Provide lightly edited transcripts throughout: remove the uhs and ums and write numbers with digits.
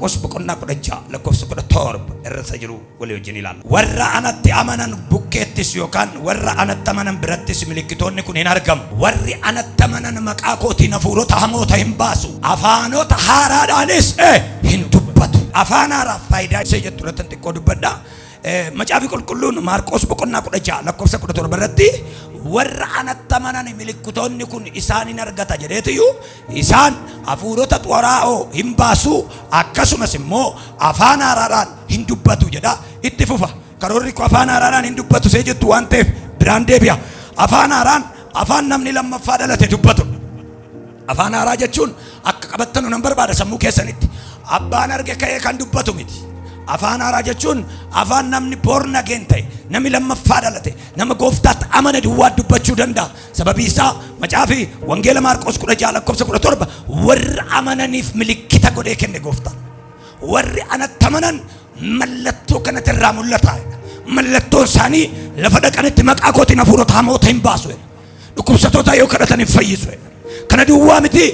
Maarqos boqonnaa 16 lakkoofsa 17 irra isa jiru walii wajjin ilaalla. Warra anatti amanan bukkeettis yookaan warra anatti amanan birattis milikkitoonni kun hin argamu. Warri anatti amanan maqaa kootiin hafuurota hamoota hin baasu. Afaanota haaraadhaanis hin dubbatu. Afaan haaraa faayidaa isee jettu irratti xiqqoo dubbadha. Macaafi qulqulluun Maarqos boqonnaa 16 lakkoofsa 17 irratti warra anatti amanan milikkitoonni kun isaan hin argata jedheetiyyuu isaan hafuurota xuraa'oo hin baasu akkasumas immoo afaan haaraadhaan hin dubbatu jedha. Itti fufa. Karoorri koo afaan haaraadhaan hin dubbatu see jettu waan ta'eef biraan deebi'a. Afaan haaraan afaan namni lammaffaa dhalate dubbatu. Afaan haaraa jechuun akka qabattanu nan barbaada sammuu keessanitti. Abbaan arge ka'ee kan dubbatu miti. Afaan haaraa jechuun afaan namni born again ta'e, namni lammaffaa dhalate, nama gooftaatti amane duwwaa dubbachuu danda'a. Sababii isaa macaafi wangeela Maarqos 16 lakkoofsa 17 warra amananiif milikkita godhee kenne gooftaan. Warri anatti amanan mallattoo kanatti irraa mul'ata. Mallattoon isaanii lafa dhaqanitti maqaa kootiin hafuurota hamoota hin baasu. Dhukkubsattoota yoo kadhatan hin fayyisu. Kana duwwaa miti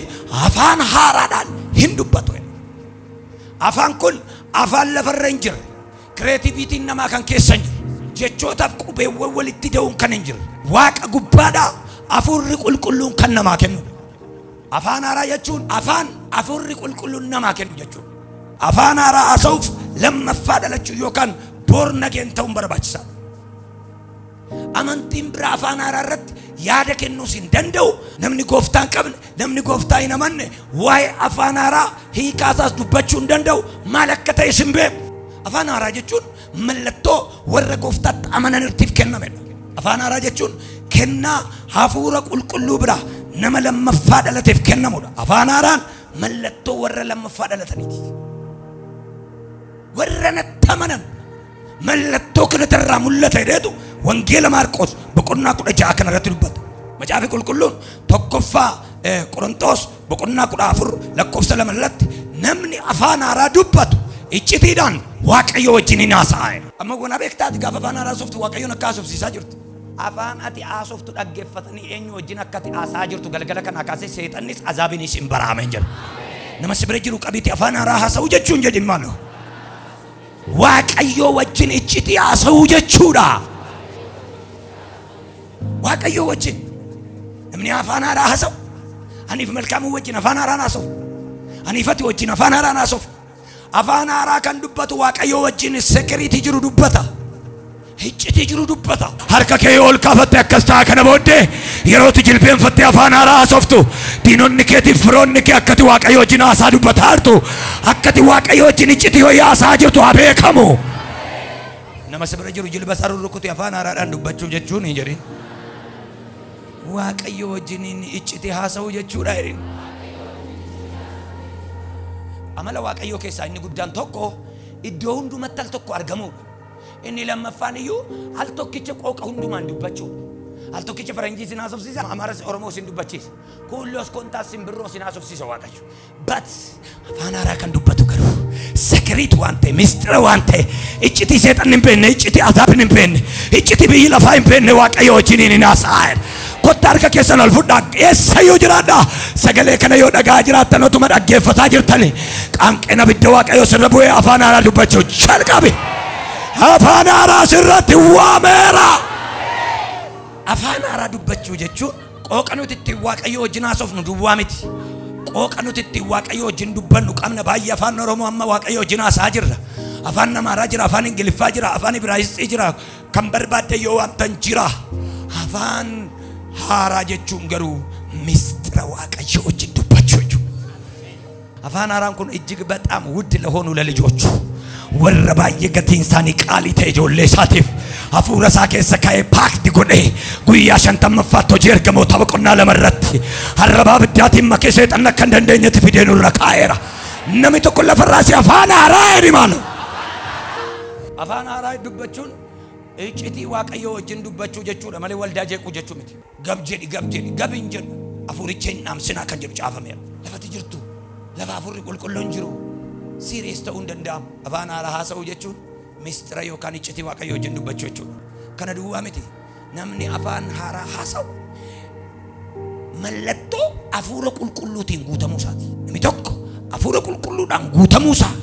afaan haaraadhaan hin dubbatu. Afaan kun afaan lafarra hin jirre, kireetiviitiin namaa kan keessa hin jirre, jechootaaf qubeewwan walitti da'uun kan hin jirre, waaqa gubbaadhaa hafuurri qulqulluun kan namaa kennudha. Afaan haaraa jechuun afaan hafuurri qulqulluun namaa kennu jechuudha. Afaan haaraa haasa'uuf lammaffaa dhalachuu yookaan born again ta'uun barbaachisaadha. Amantiin biraa afaan haaraa irratti yaada kennuus hin danda'u. Namni gooftaa hin qabne, namni gooftaa hin amanne waa'ee afaan haaraa hiikaasaas dubbachuu hin danda'u. Maal akka ta'e hin beeku. Afaan haaraa jechuun mallattoo warra gooftaatti amananiif kennamedha. Afaan haaraa jechuun kennaa hafuura qulqulluu biraa nama lammaffaa dhalateef kennamudha. Afaan haaraan mallattoo warra lammaffaa dhalataniiti. Warra natti amanan mallattoo kanatti irraa mul'ata jedheetu wangeela Maarqos boqonnaa 16 kana irratti dubbata. Macaafi qulqulluun tokkoffaa Qorontos boqonnaa 14 lakkoofsa 2 irratti namni afaan haaraa dubbatu iccitiidhaan Waaqayyo wajjin hin haasa'a. Amma wana beektaati gaafa afaan haaraa haasoftu Waaqayyoon akka haasofsiisaa jirtu. Afaan ati haasoftu dhaggeeffatanii eenyu wajjin akka ati haasa'aa jirtu galgala kanaa kaasee seexannis azaabinis hin baraame hin jedhu. Nama si bira jiru qabiiti afaan haaraa haasa'uu jechuun jedhin maaloo. Waaqayyo wajjin iccitii haasa'uu jechuudha. Waaqayyo wajjin namni afaan haaraa haasa'u, aniif malkaamuu wajjin afaan haaraan haasa'u, aniif ati wajjin afaan haaraan haasa'u. Afaan haaraa kan dubbatu Waaqayyo wajjin sekiriitii jiru dubbata. Iccitii jiru dubbata. Harka kee ol kaafatte akkas ta'a kana booddee yerootti jilbeenfattee afaan haaraa haasoftu diinonni keetiif firoonni kee akkati Waaqayyo wajjin haasaa dubbataa jirtu, akkati Waaqayyo wajjin iccitii ho'i haasaa jirtu haa beekamu. Nama si bira jiru jilba isaa rurrukuti afaan haaraadhaan dubbachuu jechuun hin jedhin. Waaqayyo wajjin iccitii haasa'uu jechuudha jedhin. Amala Waaqayyoo keessaa inni guddaan tokko iddoo hundumatti al tokko argamuudha. Inni lammaffaan iyyuu al tokkicha qooqa hundumaan dubbachuudha. Al tokkicha faranjii sin haasofsiisa, Amaaras Oromoo sin dubbachiisa. Kuulloos kontaas simbirroo sin haasofsiisa Waaqayyo. But afaan haaraa kan dubbatu garuu sekiriit waan ta'e, mistira waan ta'e, iccitii seexanni hin beekne, iccitii azaabni hin beekne, iccitii biyyi lafaa hin beekne Waaqayyo wajjiniin hin haasa'aa. Kottaa harka keessan ol fudhaa, eessayyuu jiraadhaa. Sagalee kana yoo dhagaa jiraattan otuma dhaggeeffataa jirtani qaanqeen abidda Waaqayyo sirra bu'ee afaan haaraa dubbachuu jalqabe. Afaan haaraa sirratti waameera. Afaan haaraa dubbachuu jechuun qooqa nuti ittiin Waaqayyo wajjin haasofnu duwwaa miti. Qooqa nuti ittiin Waaqayyo wajjin dubbannu qabna. Baay'ee afaan Oromoo amma Waaqayyo wajjin haasa'aa jirra. Afaan Amaaraa jira, afaan Ingiliffaa jira, afaan Ibraayisxii jira. Kan barbaadde yoo waamtan jira. Afaan haaraa jechuun garuu mistira Waaqayyo wajjin dubbachuu jechuudha. Afaan haaraan kun ijjig በጣም ውድ ለሆኑ ለልጆቹ warra baay'ee gatiin isaanii qaalii ta'e ijoollee isaatiif hafuura isaa keessa kaa'ee paakti godhee guyyaa 50ffaatti hojii ergamoota boqonnaa 2 irratti arraba abiddaatiin makee seexanni akka hin dandeenyetti fidee nurra kaa'eera. Namni tokko lafarraa si afaan haaraa jedhi maalo. Afaan haaraa dubbachuun iccitii Waaqayyoo wajjin dubbachuu jechuudha malee waldaa jeequu jechuu miti. Gab jedhi, gab jedhi, gab hin jedhu. Hafuuricha hin dhaamsinaa kan jedhu caafameera. Lafati jirtu lafa hafuurri qulqulluun jiru siiriis ta'uu hin danda'amu. Afaan haaraa haasa'uu jechuun mistira yookaan iccitii Waaqayyoo wajjin dubbachuu jechuudha. Kana duwwaa miti. Namni afaan haaraa haasa'u mallattoo hafuura qulqulluutiin guutamuu isaati. Namni tokko hafuura qulqulluudhaan guutamuu isaa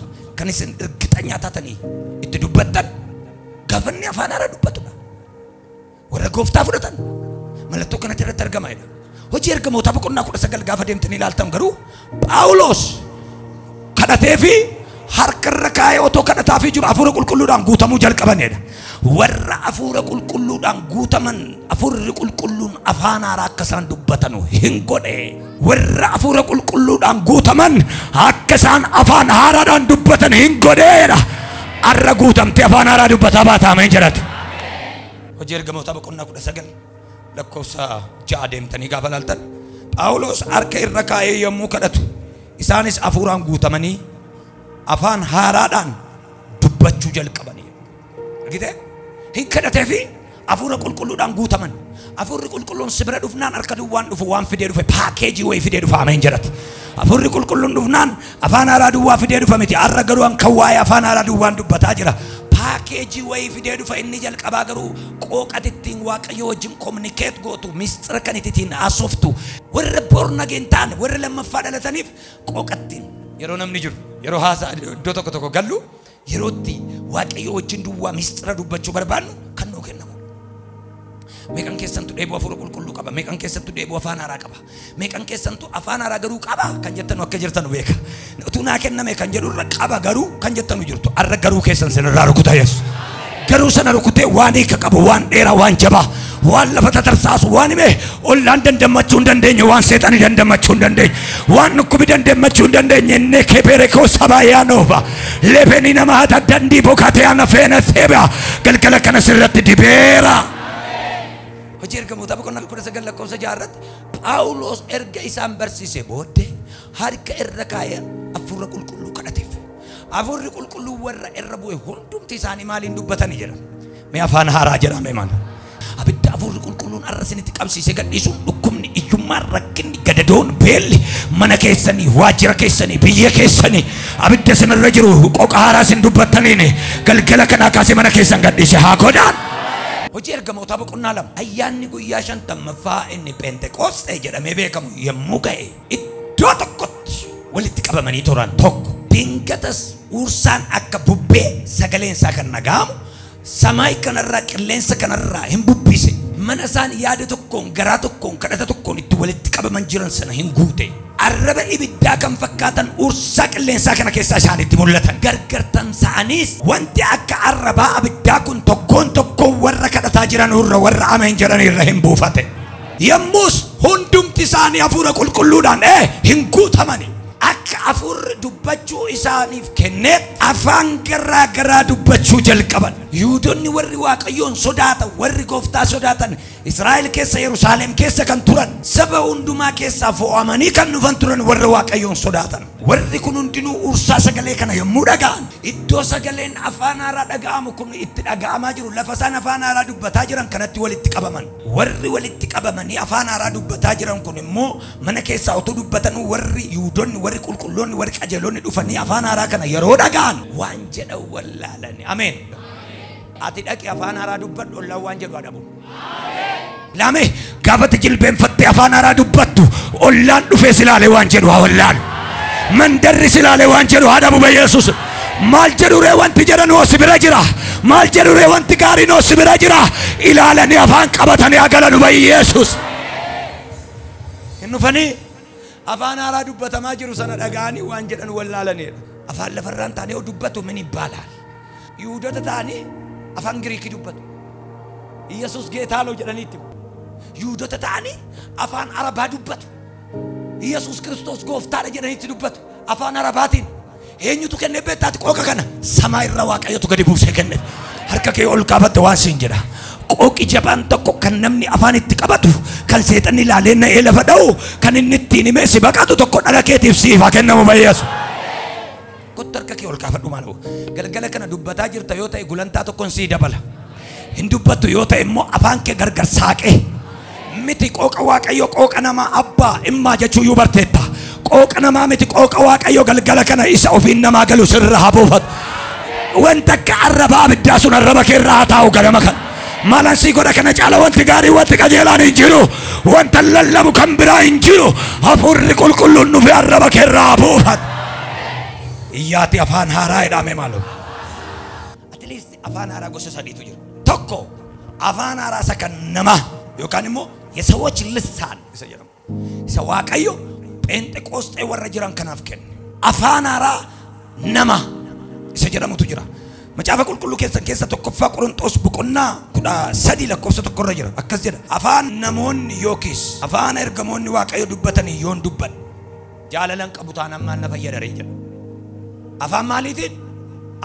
Kan isin ergixanyaa taatanii itti dubbattan gaafanni afaan haaraa dubbatudha. Warra gooftaa fudhatan mallattoo kanatti irratti argama jedha. Hojii ergamootaa boqonnaa 19 gaafa deemtanii ilaaltan garuu Phaawulos kadhatee fi harka irra kaa'ee otoo kadhataa fi jiru hafuura qulqulluudhaan guutamuu jalqabanidha. Warra hafuura qulqulluudhaan guutaman hafuurri qulqulluun afaan haaraa akka isaan dubbatanu hin godhe. Warra hafuura qulqulluudhaan guutaman akka isaan afaan haaraadhaan dubbatan hin godheedha. Arra guutamtee afaan haaraa dubbataa baata ameen jedhate. Hojii ergamootaa boqonnaa 19 lakkoofsa 6 deemtanii gaafa ilaaltan Phaawulos harka irra kaa'ee yommuu kadhatu isaanis hafuuraan guutamanii afaan haaraadhaan dubbachuu jalqabanii. Argitee? Hin kadhatee fi hafuura qulqulluudhaan guutaman. Hafuurri qulqulluun si bira dhufnaan harka duwwaan dhufu waan fidee dhufe paakeejii wayii fidee dhufa ameen jedhate. Hafuurri qulqulluun dhufnaan afaan haaraa duwwaa fidee dhufa miti. Har'a garuu kan waa'ee afaan haaraa duwwaan dubbataa jira. Paakeejii wayii fidee dhufa inni jalqabaa garuu qooqati ittiin Waaqayyo wajjin communicate gootu mistira kan ittiin haasoftu warra born again ta'an warra lammaffaa dhalataniif qooqattiin yeroo namni jiru yeroo haasaa iddoo tokko tokko gallu yerootti Waaqayyo wajjin duwwaa mistira dubbachuu barbaannu kan nuu kennamu. Meeqan keessantu dheebuu hafuura qulqulluu qaba? Meeqan keessantu dheebuu afaan haaraa qaba? Meeqan keessantu afaan haaraa garuu qaba kan jettanu akka jirtanu beeka. Utuu naa kenname kan jedhu irra qaba garuu kan jettanu jirtu. Arra garuu keessan sinirraa rukuta Yesuus. Garuu sana rukutee waan hiika qabu, waan dheeraa, waan jabaa, waan lafa tatarsaasu, waan hime ollaan dandammachuu hin dandeenye, waan seexanii dandammachuu hin dandeenye, waan dhukkubi dandammachuu hin dandeenye, inni kebeere koo sabaa yaanoofa lebenii nama hata dandii bokatee ana feena seeba galgala kana sirratti dibeera. Hojii ergamootaa boqonnaa 19 lakkoofsa 6 irratti Phaawulos erga isaan barsiise booddee harka irra kaa'ee hafuura qulqulluu kadhateef. Hafuurri qulqulluu warra irra bu'e hundumti isaanii maaliin dubbatanii jedha. Mee afaan haaraa jedhame maal? Abidda hafuurri qulqulluun har'a isinitti qabsiisee gadhiisuun dhukkubni, iyyummaan, rakkinni, gadadoon, beelli mana keessanii, waajjira keessanii, biyya keessanii abidda isinirra jiru qoqa haaraa isin dubbattaniin galgala kanaa kaasee mana keessan gadhiise haa godhaan. Hojii ergamootaa boqonnaa 2 ayyaanni guyyaa 50ffaa inni Pheenxeqoosxee jedhamee beekamu yommuu ga'e iddoo tokkotti walitti qabamanii turan tokko. Dingatas uursaan akka bubbee sagaleen isaa kan dhaga'amu samaay kanarraa qilleensa kanarraa hin bubbise. Mana isaan yaada tokkoon garaa tokkoon kadhata tokkoon itti walitti qabaman jiran sana hin guute. Arraba ibiddaa kan fakkaatan uursaa qilleensaa kana keessaa isaanitti mul'atan. Gargar tamsa'aniis wanti akka arrabaa abiddaa kun tokkoon tokkoon warra kadhataa jiran irra warra ameen jedhan irra hin buufate. Yommus hundumti isaanii hafuura qulqulluudhaan hin guutamani. Akka hafuurri dubbachuu isaaniif kennee afaan garaa garaa dubbachuu jalqaban. Yihuudoonni warri Waaqayyoon sodaatan, warri gooftaa sodaatan, Israa'el keessa Yerusaalem keessa kan turan, saba hundumaa keessaa fo'amanii kan dhufan turan warra Waaqayyoon sodaatan. Warri kun hundinuu uursaa sagalee kana yommuu dhaga'an, iddoo sagaleen afaan haaraa dhaga'amu kun itti dhaga'amaa jiru, lafa isaan afaan haaraa dubbataa jiran kanatti walitti qabaman. Warri walitti qabamanii afaan haaraa dubbataa jiran kun immoo mana keessaa otoo dubbatanuu warri Yihuudoonni, warri qulqulloonni, warri qajeelonni dhufanii afaan haaraa kana yeroo dhaga'an waan jedhan wallaalani. Ameen. Ati dhaqi afaan haaraa dubbadhu ollaan waan jedhu adabu. Lame gaafate jilbeenfattee afaan haaraa dubbattu ollaan dhufee silaalee waan jedhu haa wallaalu. Mandarri silaalee waan jedhu haa dhabu Yesuus. Maal jedhu ree wanti jedhan oo si bira jira. Maal jedhu ree wanti gaariin oo si bira jira. Ilaalanii afaan qabatanii haa galanu Yesuus. Hin dhufanii afaan haaraa dubbatamaa jiru sana dhaga'anii waan jedhan wallaalanidha. Afaan lafarraan taanee dubbatu min ibbaalaal. Yihuudoota ta'anii afaan Giriikii dubbatu. Iyesuus geetaaloo jedhaniitti. Yihuudoota ta'anii afaan Arabaa dubbatu. Iyesuus Kiristoos gooftaadha jedhaniitti dubbatu. Afaan Arabaatiin. Eenyutu kennee beektaati qooqa kana? Samaa irra Waaqayyotu gadi buusee kenneef. Harka kee ol kaafatte waan siin jedha. Qooqi jabaan tokko kan namni afaan itti qabatu, kan seexanni ilaalee na'ee lafa dha'u, kan inni ittiin himee si baqatu tokko dhala keetiif siif haa kennamu Yesuus. Kottu harka kee ol kaafadhu maaloo. Galgala kana dubbataa jirta yoo ta'e gulantaa tokkoon sii dabala. Hin dubbattu yoo ta'e immoo afaan kee gargar saaqee. Miti qooqa Waaqayyo qooqa namaa abbaa immaa jechuu iyyuu barteetta. Qooqa namaa miti qooqa Waaqayyo galgala kana isa ofiin namaa galu sirra haa buufatu. Wanta akka arrabaa abiddaa sun arraba kee irraa haa taa'u ganama kana. Maalan sii godha kana caala wanti gaarii wanti qajeelaan hin jiru. Wanta lallabu kan biraa hin jiru. Hafuurri qulqulluun dhufee arraba kee irraa haa buufatu. Iyyaati afaan haaraa jedhame maaloo. At least afaan haaraa gosa sadiitu jira. Tokko afaan haaraa isa kan namaa yookaan immoo የሰዎች ልሳን isa jedhamu. Isa Waaqayyo Pheenxeqoosxee warra jiran kanaaf kenne. Afaan haaraa nama isa jedhamutu jira. Macaafa qulqulluu keessan keessa tokkoffaa Qorontos boqonnaa 13 lakkoofsa 1 irra jira. Akkas jedha. Afaan namoonni yookiis afaan ergamoonni Waaqayyo dubbatanii yoon dubbadhe jaalalan qabu taanaan maal na fayyada jedha. Afaan maaliitiin?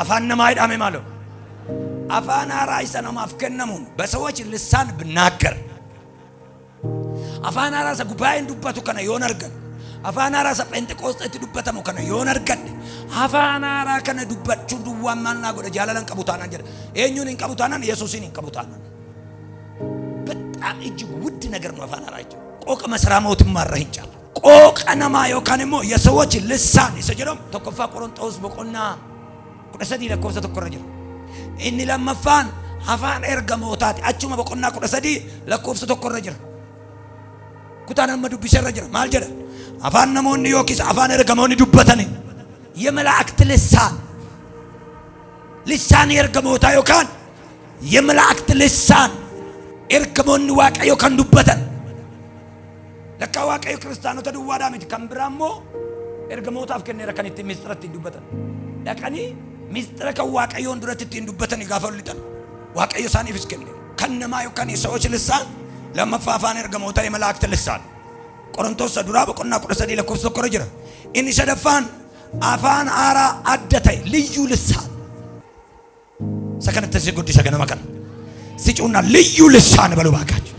Afaan namaa jedhame maaloo? Afaan haaraa isa namaaf kennamuun በሰዎች ልሳን ብናገር afaan haaraa isa gubaa'een dubbatu kana yoon argan afaan haaraa isa Pheenxeqoosxeetti dubbatamu kana yoon argadhe afaan haaraa kana dubbachuun duwwaan maal naa godha jaalalan qabu taanaan jedha. Eenyuun hin qabu taanaan? Yesuusin hin qabu taanaan. በጣም እጅግ ውድ ነገር ነው afaan haaraa jechuun. Qooqa masaraa mootummaa irra hin caala. Qooqa namaa yookaan immoo የሰዎች ልሳን isa jedhamu tokkoffaa Qorontos boqonnaa 13 lakkoofsa 1 irra jira. Inni lammaffaan afaan ergamootaati. Achuma boqonnaa 13 lakkoofsa 1 irra jira. Kutaan amma dubbisa irra jira. Maal jedha? Afaan namoonni yookiis afaan ergamoonni dubbatani የመላእክት ልሳን ልሳን ergamootaa yookaan የመላእክት ልሳን ergamoonni Waaqayyo kan dubbatan. Lakkaa Waaqayyo kiristaanota duwwaadhaa miti kan biraa immoo ergamootaaf kenneera kan ittiin mistira ittiin dubbatan. Dhaqanii mistira kan Waaqayyoon duratti ittiin dubbatanii gaafa ol lixan Waaqayyo isaaniifis kenne. Kan namaa yookaan የሰዎች ልሳን lammaffaa afaan ergamootaa የመላእክት ልሳን Qorontos duraa boqonnaa 13 lakkoofsa 1 irra jira. Inni sadaffaan afaan haaraa adda ta'e ልዩ ልሳን. Isa kanatti si guddisa ganama kana. Si cuunna ልዩ ልሳን በሉ ባካችሁ.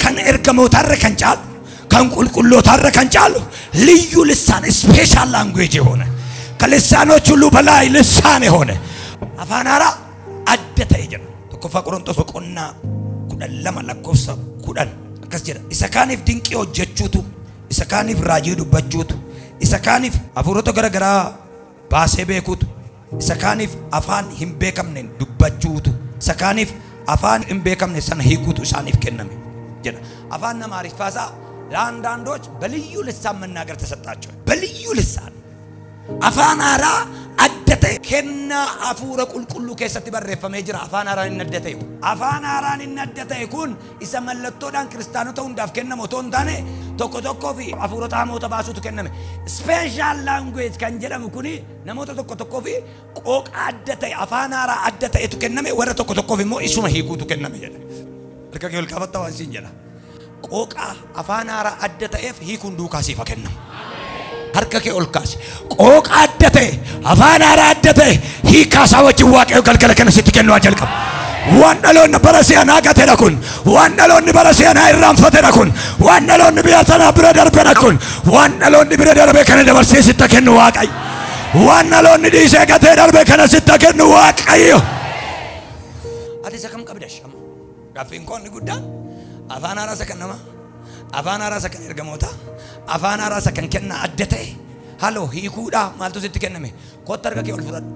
Kan ergamootarra kan caalu kan qulqullootarra kan caalu ልዩ ልሳን special language የሆነ ከልሳኖች ሁሉ በላይ ልሳን የሆነ afaan haaraa adda ta'e jedha. Tokkoffaa Qorontos boqonnaa 12 lakkoofsa 10 akkas jedha. Isa kaaniif dinqii hojjechuutu, isa kaaniif raajii dubbachuutu, isa kaaniif hafuurota gara garaa baasee beekuutu, isa kaaniif afaan hin beekamne dubbachuutu, isa kaaniif afaan hin beekamne sana hiikuutu isaaniif kenname jedha. Afaan nama Ariffaasaa ለአንዳንዶች በልዩ ልሳን መናገር ተሰጣቸው። በልዩ ልሳን afaan haaraa adda ta'e kennaa hafuura qulqulluu keessatti barreeffamee jira. Afaan haaraan inni adda ta'e kun. Afaan haaraan inni adda ta'e kun isa mallattoodhaan kiristaanota hundaaf kennamu otoo hin taane tokko tokkoo fi hafuurota hamoota baasuutu kenname. Special language kan jedhamu kuni namoota tokko tokkoo fi qooqa adda ta'e afaan haaraa adda ta'etu kenname, warra tokko tokkoof immoo isuma hiikuutu kenname jedha. Harka kee ol kaafattaa waan siin jedha. Qooqa afaan haaraa adda ta'eef hiikuun duukaa siif haa kennamu. Harka kee ol kaasi. Qooqa adda ta'e afaan haaraa adda ta'e hiikaa isaa wajjin Waaqayyo galgala kana sitti kennuu haa jalqabu. Waan dhaloonni bara si'anaa gateedha kun, waan dhaloonni bara si'anaa irraanfateedha kun, waan dhaloonni biyya sanaa bira darbeedha kun, waan dhaloonni bira darbe kana dabarsee sitti kennu Waaqayyo. Waan dhaloonni dhiisee gatee darbe kana sitti kennu Waaqayyo. Ati isa kam qabda shama? Gaaffiin koo inni guddaan afaan haaraa isa kan namaa, afaan haaraa isa kan ergamootaa, afaan haaraa isa kan kennaa adda ta'e haloo hiikuudhaa maaltu sitti kenname? Kottu harka kee ol fudhadhu.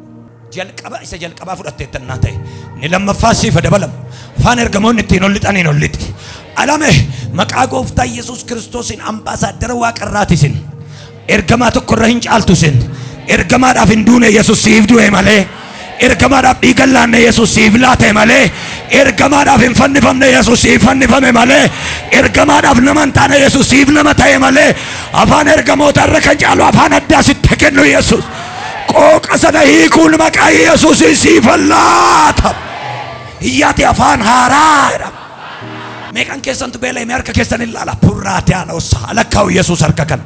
Jalqaba isa jalqabaa fudhatteettannaa ta'e inni lammaffaa siif dabalamu. Afaan ergamoonni ittiin ol lixaniin ol lixi. Alame maqaa gooftaa Yesuus Kiristoosiin ambaasaaddara waaqarraati isin. Ergamaa tokko irra hin caaltu isin. Ergamaadhaaf hin duune Yesuus siif du'e malee. Ergamaadhaaf dhiiga laanne Yesuus siif laate malee. Ergamaadhaaf hin fannifamne Yesuus siif fannifame malee. Ergamaadhaaf nama hin taane Yesuus siif nama ta'e malee. Afaan ergamoota irra kan caalu afaan addaa sitti kennu Yesuus. Qooqa sana hiikuun maqaa Yesuusiin siif laata. Iyyaati afaan haaraa jedhama. Meeqan keessantu beela'e? Mee harka keessan ilaala. Purraatii ossa alakkaa'u Yesuus harka kana.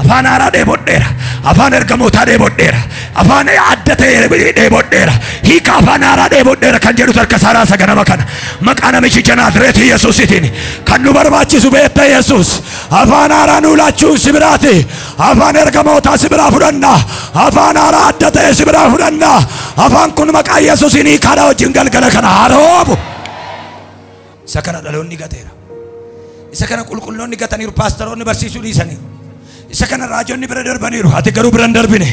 Afaan haaraa dheebodheera. Afaan ergamootaa dheebodheera. Afaan adda ta'e dheebodheera. Hiika afaan haaraa dheebodheera kan jedhutu harka isaa raasa ganama kana. Maqaa namichicha Naazreetii Yesuusitiin kan nu barbaachisu beekta Yesuus. Afaan haaraa nu laachuun si biraati. Afaan ergamootaa si biraa fudhanna. Afaan haaraa adda ta'e si biraa fudhanna. Afaan kun maqaa Yesuusiin hiikaadhaa wajjin galgala kana haroobu. Isa kana dhaloonni gateera. Isa kana qulqulloonni gataniiru, paastaroonni barsiisuu dhiisaniiru. Isa kana raajonni bira darbaniiru. Ati garuu bira hin darbine.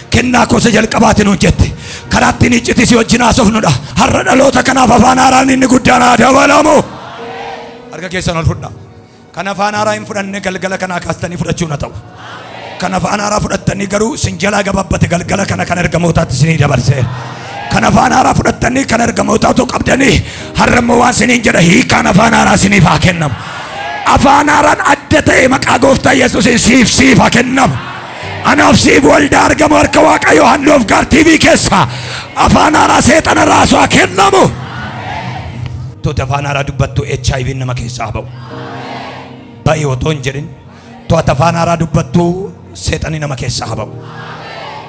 Kennaa kosa jalqabaati nuun jette. Karaa ittiin iccitii si wajjin haasofnudha. Har'a dhaloota kanaaf afaan haaraan inni guddaan haa dabalamu. Harka keessan ol fudhaa. Kan afaan haaraa hin fudhanne galgala kanaa kaastanii fudhachuun haa ta'u. Kan afaan haaraa fudhattanii garuu sin jalaa gabaabbate galgala kana kan ergamootaatti sinii dabarseera. Kan afaan haaraa fudhattanii kan ergamootaatu qabdanii har'a immoo waan siniin jedha hiikaan afaan haaraa siniif haa kennamu. Afaan haaraan adda ta'e maqaa gooftaa Yesuusiin siif haa kennamu. Anaaf siif waldaa argamu harka Waaqayyoo Hand of God TV keessa afaan haaraa seexana raasu haa kennamu. Toota afaan haaraa dubbattu HIV nama keessaa haa ba'u. Ba'i otoo hin jedhin toota afaan haaraa dubbattu seexanni nama keessaa haa ba'u.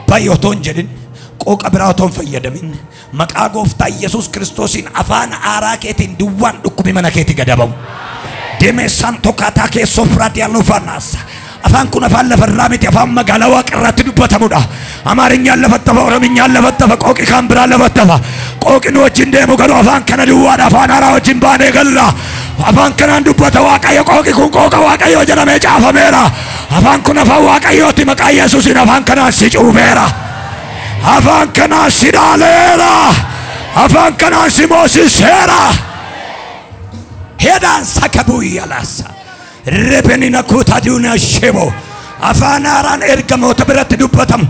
Ba'i otoo hin jedhin qooqa biraa otoo hin fayyadamin maqaa gooftaa Yesuus Kiristoosiin afaan haaraa keetiin duwwaan dhukkubi mana keetii gad ba'u. Deemee tokkaataa keessoo firaadiyaan faanaasa. Afaan kun afaan lafarraa miti, afaan magaalaa waaqarraatti dubbatamudha. Amaarinyaan lafatti hafa, Orominyaan lafatti hafa, qooqi kan biraa lafatti hafa. Qooqi nu wajjin deemu garuu afaan kana duwwaadha. Afaan haaraa wajjin baanee galla. Afaan kanaan dubbata Waaqayyo. Qooqi kun qooqa Waaqayyoo jedhamee caafameera. Afaan kun afaan Waaqayyooti. Maqaa Yesuusiin afaan kanaan si cuubeera. Afaan kanaan si dhaaleera. Afaan kanaan si moosiseera. Hedaan sakabuu yalaasa. Rebenina kutaa shebo. Afaan haaraan ergamoota biratti dubbatamu.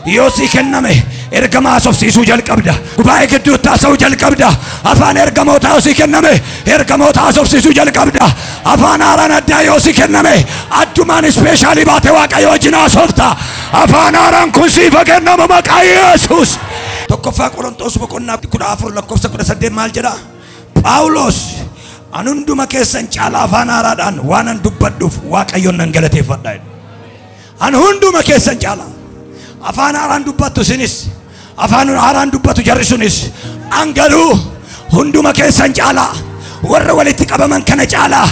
Yoo sii kenname ergama haasofsiisuu jalqabda. Gubaa'ee gidduutti haasa'uu jalqabda. Afaan ergamoota yoo sii kenname ergamoota haasofsiisuu jalqabda. Afaan haaraan addaa yoo sii kenname addumaan ispeeshaalii baate Waaqayyo wajjin haasofta. Afaan haaraan kun siif haa kennamu maqaa Yesuus. Tokkoffaa Qorontos boqonnaa 14 lakkoofsa 18 maal jedha? Phaawulos an hunduma keessan caalaa afaan haaraadhaan waan an dubbadhuuf Waaqayyoon nan galateeffadha jedhe. An hunduma keessan caalaa afaan haaraan dubbattu sinis afaan haaraan dubbatu jarri sunis an garuu hunduma keessan caalaa warra walitti qabaman kana caalaa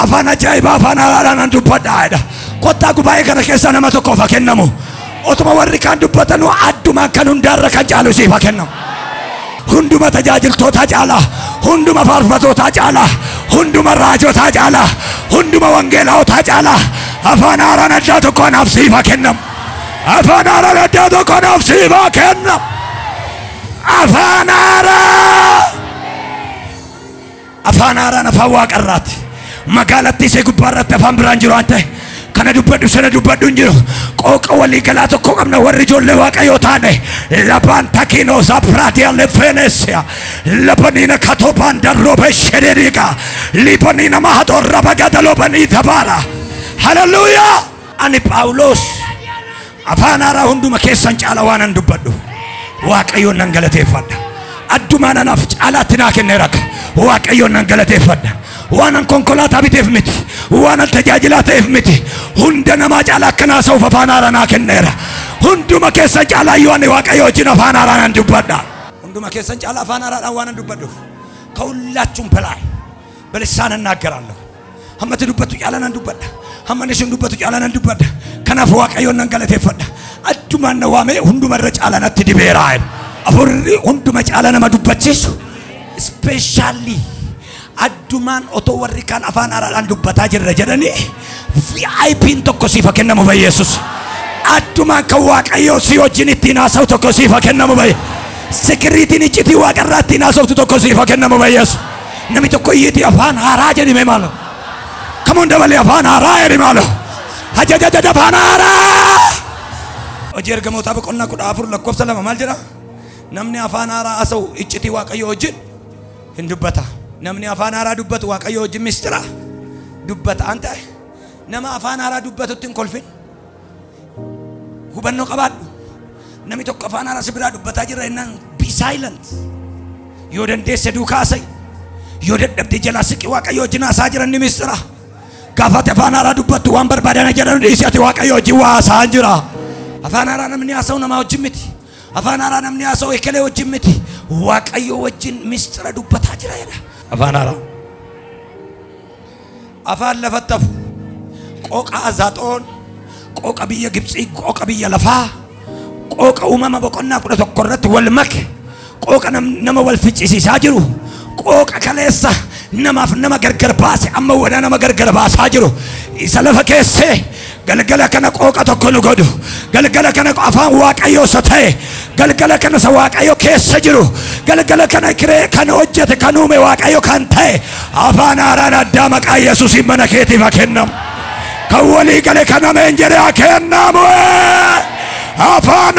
afaan ajaa'ibaa afaan haaraadhaan an dubbadha jedha. Kottaa gubaa'ee kana keessa nama tokkoof haa kennamu. Otuma warri kaan dubbatanu addumaan kan hundaarra kan caalu siif haa kennamu. Hunduma tajaajiltootaa caalaa, hunduma faarfatootaa caalaa, hunduma raajotaa caalaa, hunduma wangeelaawotaa caalaa afaan haaraan addaa tokko anaaf siif haa kennamu. Afaan haaraan addaa tokko anaaf siif haa kennamu. Afaan haaraa. Afaan haaraan afaan waaqarraati. Magaalattii ishee gubbaarratti afaan biraan jiru waan ta'e kana dubbadhu sana dubbadhu hin jiru. Qooqa walii galaa tokko qabna warri ijoollee Waaqayyoo taane. Labaan takiinoo zapraatiyaa lefeeneesiya. Labaniina katobaan darrobe shederiiqa. Libaniina mahatorra bagadalobanii tabaara. Haleluuyaa! Ani Phaawulos afaan haaraa hunduma keessan caala waan an dubbadhu Waaqayyoon nan galateeffadha. Addumaan anaaf caalaatti naa kenneera. Waaqayyoon nan galateeffadha. Waan an konkolaataa biteef miti, waan an tajaajilaa ta'eef miti. Hunda namaa caalaa akka naasa'uuf afaan haaraa naa kenneera. Hunduma keessan caalaa iyyuu ani Waaqayyo wajjin afaan haaraa nan dubbadha. Hunduma keessan caalaa afaan haaraadhaan waan an dubbadhuuf ከሁላችሁም በላይ በልሳን እናገራለሁ። Hammati dubbatu caalaa nan dubbadha. Hamma isin dubbatu caalaa nan dubbadha. Kanaaf Waaqayyoon nan galateeffadha. Addumaan na waamee hunduma irra caalaa natti dibeera. Afurri hunduma caalaa nama dubbachiisu ispeeshaalii addumaan otoo warri kaan afaan haaraadhaan dubbataa jirra jedhanii VIP'n tokko siif haa kennamu ba Yesuus. Addumaan kan Waaqayyoo si wajjin ittiin haasa'u tokko siif haa kennamu ba. Sikiriitiin iccitii waaqarraa ittiin haasoftu tokko siif haa kennamu ba Yesuus. Namni tokko iyyiitii afaan haaraa jedhime maalo. Kamuun dabalee afaan haaraa jedhi maalo. Hajajajaja afaan haaraa. Hojii ergamootaa boqonnaa 14 lakkoofsa 2 maal jedha? Namni afaan haaraa haasa'u iccitii Waaqayyoo wajjin hin dubbata. Namni afaan haaraa dubbatu Waaqayyoo wajjin mistira dubbata. Anta nama afaan haaraa dubbatutti hin kolfin. Hubannoo qabaadhu. Namni tokko afaan haaraa si biraa dubbataa jira jennaan be silent. Yoo dandeesse duukaa haasa'i. Yoo dadhabde jalaa siqi Waaqayyoo wajjin haasaa jiran ni mistira. Gaafa ati afaan haaraa dubbattu waan barbaadan jedhan dhiisi ati Waaqayyoo wajjin waa haasa'aa jira. Afaan haaraa namni haasa'u namaa wajjin miti. Afaan haaraa namni haasa'u ekelee wajjin miti. Waaqayyoo wajjin mistira dubbataa jira jedha. Afaan haaraa. Afaan lafatti hafu. Qooqa Azaaxoon, qooqa biyya Gibxii, qooqa biyya lafaa, qooqa uumama boqonnaa 11 irratti wal make, qooqa nama wal ficcisiisaa jiru, qooqa kaleessa namaaf nama gargar baase amma wana nama gargar baasaa jiru isa lafa keessee galgala kana qooqa tokko nu godhu, galgala kana afaan Waaqayyoo isa ta'e, galgala kana isa Waaqayyo keessa jiru, galgala kana kiree kan hojjete kan uume Waaqayyo kan ta'e afaan haaraan addaa maqaa Yesuusiin mana keetiif haa kennamu. Kan walii gale kan ameen jedhee haa kennamu. Afaan